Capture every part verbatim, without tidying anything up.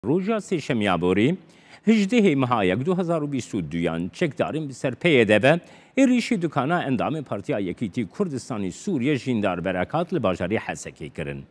Roja Sêşemiya borî, hejdehê meha yek du hezar û bîst û duyan çekdarên bi ser P Y D ve êrîşî dukana endamê Partiya Yekîtî Kurdistanî Sûriye Jîndar Berekat li bajarê Hesekê kirin.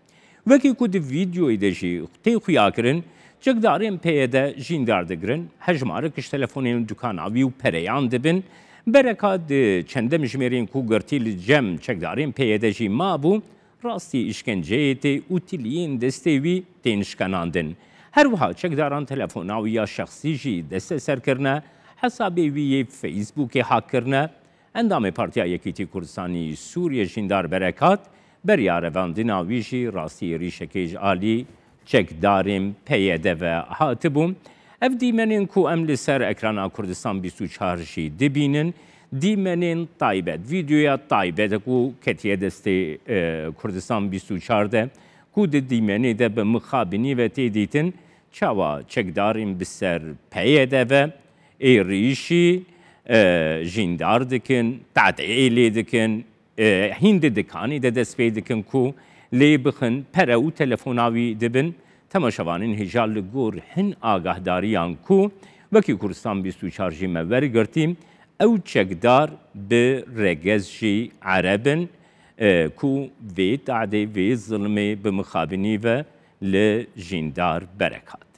Wekî ku di vîdeoyê de jî tê xuyakirin, çekdarên P Y D jîndar digirin, hejmarek ji telefonên dukana wî û pereyan dibin. Berekat di çendem jimêrên ku girtî li cem çekdarên P Y D jî mabû, rastî îşkenceyê tê û tiliyên destê wî tên şkenandin. Her wiha çekdaran telefona wî ya şexsî jî desteser kirine, hesabê wî yê Facebookê hack kirine. Endamê Partiya Yekîtî Kurdistanî Sûriye Jîndar Berekat beriya revandina wî jî rastî êrîşekê ji alî çekdarên P Y D ve hatibû. Ev dîmenên ku em li ser ekrana Kurdistan bîst û çar jî dibînin, dîmenên taybet, vîdeoya taybet ku ketiye destê, e, Kurdistan bîst û çar de, ku di dîmenê de bi mixabinî ve tê dîtin, çawa çekdarên bi ser P Y D ve êrîşî, e, jîndar dikin, tadê lê dikin, e, hîn di dikanê de dest pê dikin ku lê bixin, pere û telefona wî dibin. Temaşevanên hêja li gor hin agahdariyan ku wekî Kurdistan bîst û çar jî me wergirtî, ew çekdar bi regez jî ereb in, e, ku vê tadê, vê zilmê bi mixabinî ve li Jîndar Berekat.